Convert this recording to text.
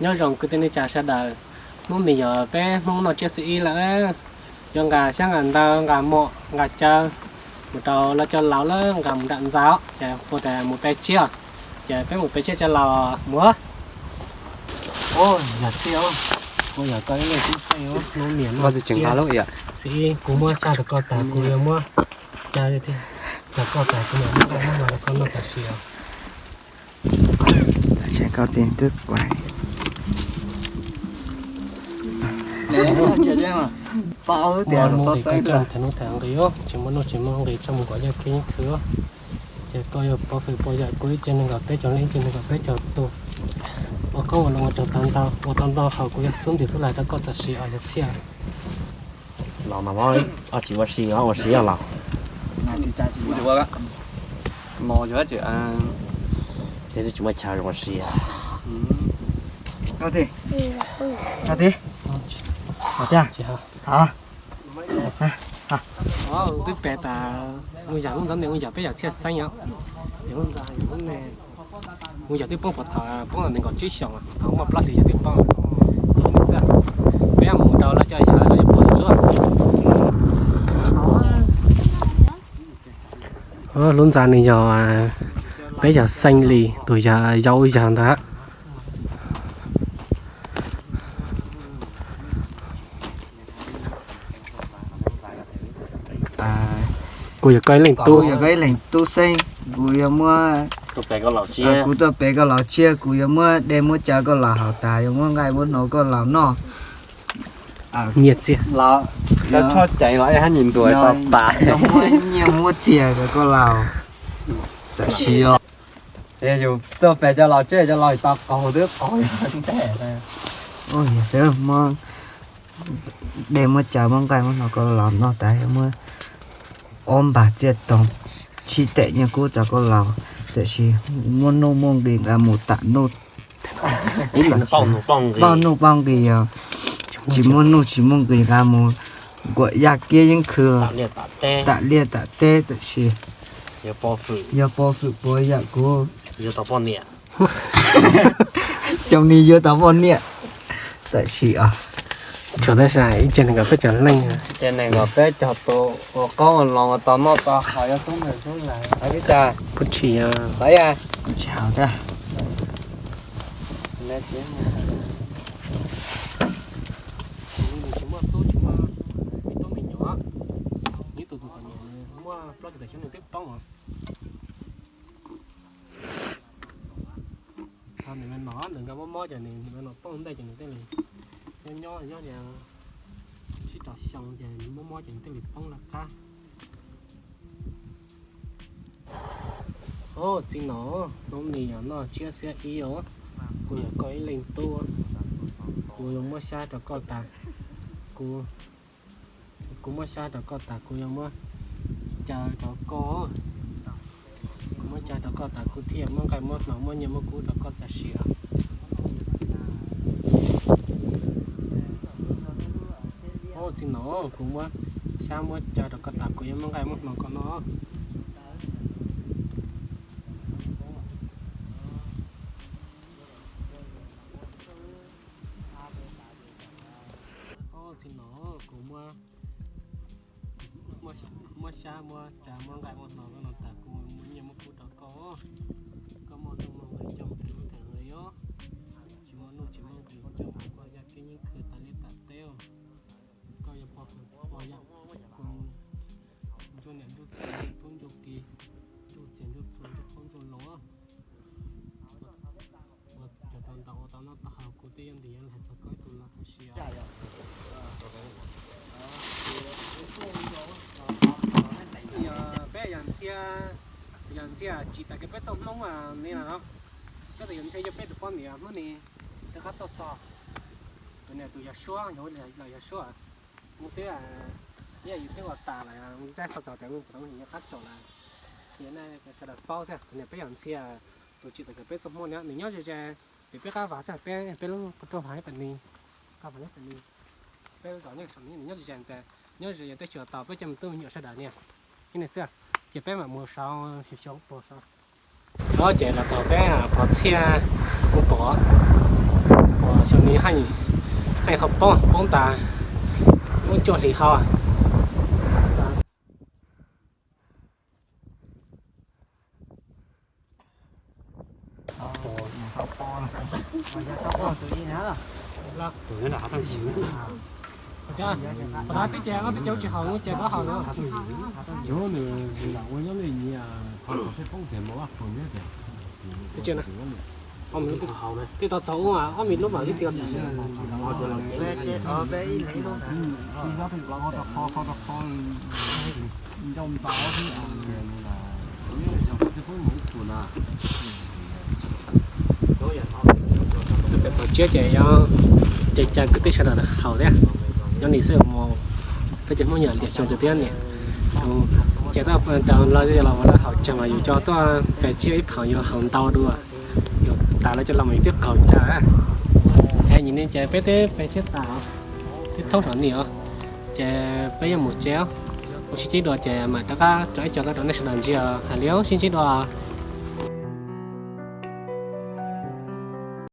Nyob zoo kwv tij neej tsa sawv daws, hnub no yog peb Hmoob noj tsiab xib ib lawm, yuav nqa xyab nqa ntawv nqa mom nqa cawv mus rau lawv cov laus lawv nqa mus nram ntxa, ces hu tias mus pe tsiab, ces peb mus pe tsiab cov laus mus. Yog tij, kuv yog koj ib leeg tub xeej, hnub no tseem nqa lub xib ib, kuv muab xyab rau koj tas kuv yuav muab cawv thiab, rau koj tas kuv mam muab nqa mus rau koj noj tam sim os. Mus li koj coj them nuj them nqi, tsis muaj nuj tsis muaj nqis, coj mus kom yaj kiv yeeb khw. Ces koj yuav pov fwm pov yawm kuv ib ce nees nkaum peb caug leej, ib ce nees nkaum peb caug tus. Ua qoob ua loo ua tsaug tau ntau, ua tau ntau hauv kuv yuav xub ntiag xub lais rau koj tam sim os yog txhiaj. Los mas, tsis ua si, ua si los. Ces tsis muaj chaw ua si. Twb pem tas mus yam lub ntxov ntawm mus yam peb yam txhiaj xeeb os. Mus yam twb poob puag thaum poob los nees nkaum tsib xyoos, thaum muaj plaub hlis yam twb poob. Peb mus rau lawv cov yam lawv yuav pom lawm. Lub ntxa nws yog peb yam xeeb li tus yam yau yam ntawd. Kuv yog koj ib leeg tub, yog koj ib leeg tub xeeb, kuv yuav muab, kuv tuaj pem koj laus tsiab, kuv yuav muab dej muab cawv koj laus haus tas, yuav muab nqaij muab hno koj laus noj. Nyiaj txiag, txhob ceev los eb hab nyim ntuas tau tas, muab nyiaj muab txiag rau koj laus. Tam sim os, yus tuaj pem cov laus tsiab, cov laus tau qaug twb qaug ntej. Yog xwb muab dej muab cawv muab nqaij muab hno koj laus noj tas, yuav muab ob npag txiaj toog, tsib tais nyiaj kub rau koj laus. Tam sis muaj nuj muaj nqis nqa mus tam nuj, pauj nuj pauj nqis, yog tsis muaj nuj tsis muaj nqis nqa mus nkuam yaj kiab yeeb khw, tam liaj tam teb. Tam sis yog pov fwm pov yawm kuv, xyoo ni yuav tau poj niam. Tam sis os, tshuav tab sis ib ce nees nkaum peb caug leej, ces nees nkaum peb caug tus ua qoob ua loo ua tau noj tau haus, yuav xub ntiag xub lais. Kuv tsis, kuv tsis haus thiab. Tsis muaj tub tsis muaj me tub me nyuam, ib tug txom txom nyem, muaj plaub txog tam xyoo nws twb poob os. Thaum nws los no nws nqa mob mob ces nws los no poob ntej ces nws thiaj li nyob nyob nyob li sib rau xyoo ces mob mob ces nws thiaj li poob lawm qab. Au, txiv nom, hnub no yog noj tsiab xiab ib os, kuv yog koj ib leeg tub, kuv yuav muab xyab rau koj tas, kuv, kuv muab xyab rau koj tas kuv yuav muab cawv rau koj, kuv muab cawv rau koj tas kuv thiaj muab nqaij muab hno muab nyiaj muab kub rau koj txaus siav. Au, txiv nom, kuv muab xyab muab cawv rau koj tas kuv yuav muab nqaij muab hno koj noj. Au, txiv nom, kuv muab, muab xyab muab cawv muab nqaij muab hno koj no tas kuv muab nyiaj muab kub rau koj. Koj muaj nuj muaj nqis coj mus them nuj them nqi os. Tsis muaj nuj tsis muaj nqis coj mus kom yaj kiab yeeb khw tas liaj tas teb os. Koj yuav pov fwm pov yawm kuv ntsuj niam ntsuj txiv ntsuj tub ntsuj ki, ntsuj txiag ntsuj txhu ntsuj qoob ntsuj loo. Ua cov tau ntau ua tau noj tau haus kuv twb yuav ntim yuav lais txog koj ib tug los txog siav. Peb yog ntxhiab, yog ntxhiab tsim tas kev peb txoj Hmoob li no. Peb tus yog ntxhiab yog peb tus poj niam hnub ni rov qab tuaj txog. Tus niam tus yog Suab, yog ua li los yog Suab. Mus twb, yog yus twb ua tas lawm, mus teb xav txog tias mus puas tau mus yus qab tsaus lawm. Ces nej sawv daws paub xwb, tus niam peb yog ntxhiab, tus tsim tas kev peb txoj Hmoob ni nws nyob ze ze, pem peb qab vag xwb, peb peb lub qhov rooj vag nyob pem ni, qab vag nyob pem ni. Peb lub zos nyob saum ni, nws nyob ze ze ntawd, nyob ze ze peb xyuas tau peb cov me tub me nyuam sawv daws ni. Ces nej xwb, ces peb mam mus saud xyuas xyuas puas saud. Ces los txog peb pov txhiaj ub pov, uas Nws haj, haj qhov poob, poob tas lub cuaj hlis hau. Twb ces ob twb ces ub tsis haus ces koj haus na. Twb tsis na. Twb tau txog ub, ob me lub mam li txiav. Peb pom tsiab ces yog ces cas kwv tij sawv daws haus thiab. Nyob nim xwb mus, peb cov Hmoob nyiam liam xyoo tiag thiab niam. Ces tab raws los yog los ua lawv haus tsawg mas yus coj tuaj pes tsiab ib phaum yus haus ntau dua. Yus tas lawv coj los mas yus twb qaug cas. Es nim no ces peb twb pes tsiab tas, twb thoob rau nim os. Ces peb yuav mus tsev, ua sib ntsib dua ces mam rov qab tso ib co rau nej sawv daws ntsia. Hais li sib ntsib dua.